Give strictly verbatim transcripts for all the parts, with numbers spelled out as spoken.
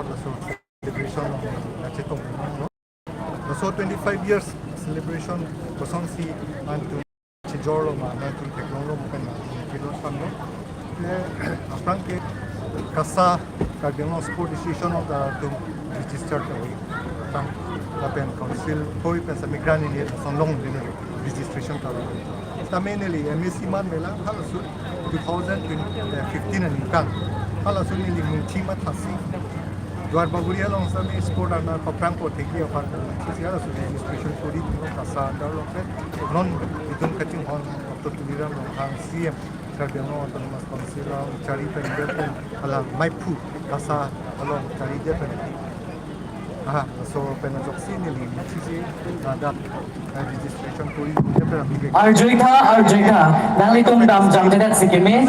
laso celebration along kachetong. Laso twenty-five years celebration kosonsi antum chejorlo ma, antum theklonglo ma pen ma, kilo panglo. Eh, aphrang ke KASA, Karbi Anglong Sports Association along ta atum register kali. Aphrang lapen council hoi pen sami grant ini lason longdunde registration kali. Tame neli MAC man mela halaso two thousand fifteen aningkan. Halaso neli mungthi mathasi Duar Bagori along sami sport ana paprang po theki apar. Sisi halaso registration kori dun KASA under along pen. Non itum kachinghon Doctor Tuliram Ronghang CEM Karbi Anglong Autonomous Council along chari pen pen hala maiphu KASA along chari dia pen. Aha, laso pen ajoksi neli machisi ladak, eh, registration kori dia pen. Arjuitha, arjuitha. Nanglitum dam jamjedet si keme.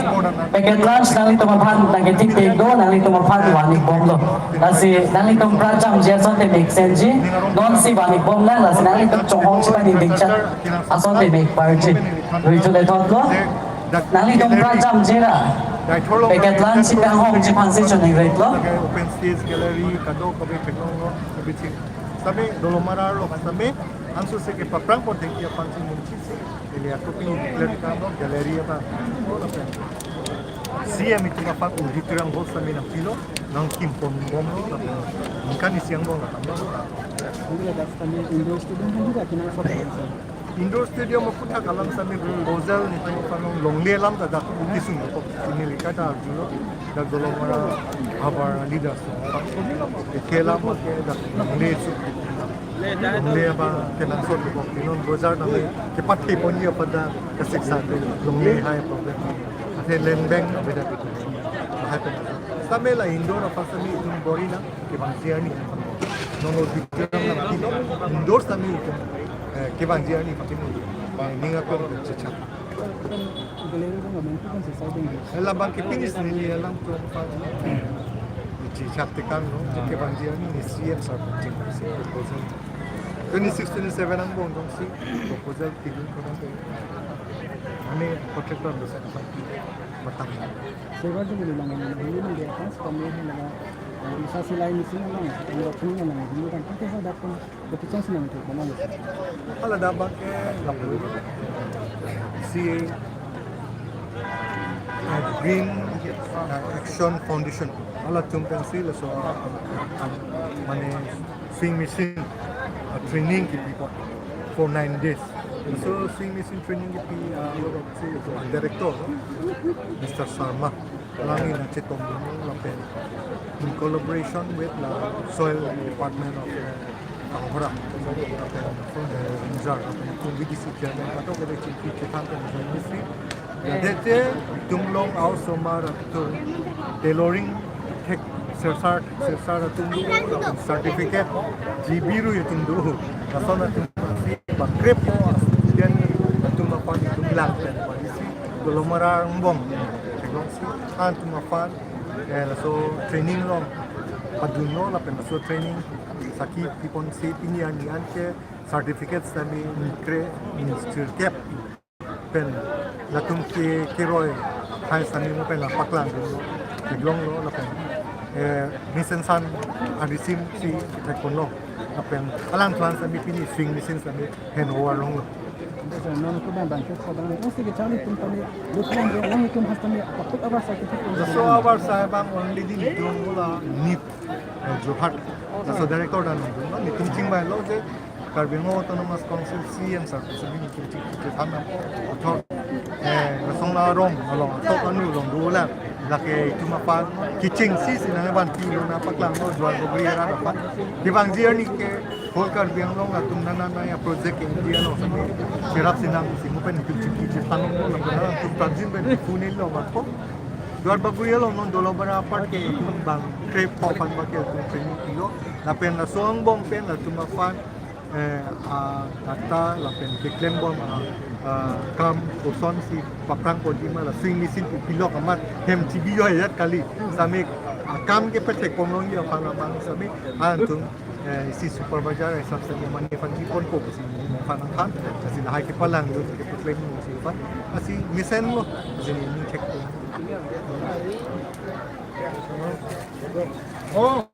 Packet lunch nanglitum aphan nangkethik thek do, nanglitum aphan van-ik bomlo. Lasi nanglitum prat jamje asonte mek senji. Nonsi van-ik bomnang, lasi nanglitum chonghong sita ninding chat asonte mek parji. Ritual ethot lo. Nanglitum prat jamje ra. Packet lunch si kanghongji aphansi choningri lo. Open stage, gallery, kadokave theklonglo, everything. Sami Dolamara along sami anso si kepaprang po theki aphansi mungchisi. Ili ako pini declare kamo gallery apa. CEM itum aphan auditorium hall sami nangpilo, nangkimpon bomlo, nangkan isi angbong nangkamlo. Hindi, that's the main indoor stadium hindi ka kinang sa. Indoor stadium aputhak alam sami proposal nelitum aphan longle alam ta dak kisung ko neli kata arjulo, dak Dolamara our leaders. Ekhe alam ke dak longle su. Longle abang kenangsot ko non bojar nami kepathe ponji apada kasik sa longle hai problem. Athe land bank avedet ko hai problem. Sami la indoor aphan sami itum bor-i nang. Kevangji arni. Non auditorium nangpilo, indoor sami itum, eh, kevangji arni pakin, eh, ning akon chechak. Gallery abang abang tu kan sesai ding. Labang ke finish neli alam tu apa. Chechak tekan lo, kevangji arni ni CEM sir ching proposal. Twenty-six, twenty-seven angbong jongsi proposal kirim ko nang. Ani contractor lo sa matang. Sebar juga bilang ini, ini dia kan, sekarang ini lama, eh, bisa silai mesin lang, kalau punya lang, ini kan kita sudah pun keputusan senang itu, memang. Hala abang ke lapu si, eh, Green, eh, Action Foundation. Halatum pensi laso, eh, mane sewing machine, eh, training kipi apot for nine days. So sewing machine training kipi, eh, si director, Mister Sharma. Alangli nangchetongdun lapen in collaboration with la soil department of, eh, Kanghora, lapen, eh, Ringjang, lapen itum VDC chairman, kadokave chingki chethan pen ministry. Ladak te itum along a-osomar atum tailoring thek sersar, sersar atum do, lapen certificate G B ru itum do. Lason atum si bangkrep student atum aphan itum lang pen isi Dolamara angbong theklongsi antum aphan, eh, laso training along padunlo lapen laso training saki piponsi pini arni an ke certificate sami ni kre ni sirkep pen latum ke keroi hai sami mo pen la paklangdunlo, theklonglo lapen, eh, mesen san arisim si thekponlo lapen alangthu an sami pini sewing machine sami hand over longlo. Sir, non ko bang bang ke ko bang, o sige charli tum tali, lu ko bang, lang tum has tali, apa put abar sa kita. So abar sa bang only di itum la nit, eh, Jorhat. Laso director dan itum, nelitum chingvailo je Karbi Anglong Autonomous Council CEM sir, so nelitum ching, ching, ching, than na, athor, eh, lason arong along, athor anu along dolang, lake itum aphan kechengsi si nangvanpi lo na paklanglo Duar Bagori arat aphan. Kevangji arni ke whole Karbi Anglong atum nana naya project ke India along sami cherap sinam si mo pen itum chingki chethanlo lapen atum prajin pen phone lo ba ko. Duar Bagori along non Dolamara apart ke itum bangkrep aphan ba ke itum training pilo. Lapen laso angbong pen latum aphan, eh, a, data lapen keklembom, a, a, kam kosonsi paprang ponji ma la sewing machine pi pilo amat hem chibi yo ayat kali. Sami, a, kam ke pethek ponlongji aphan abang sami antum, eh, isi supervisor, eh, sab sami mane aphan di ponpo si aphan aphan, si lahai kepalangdun kepaklem si aphan, si mesenlo, si ni thek. Oh.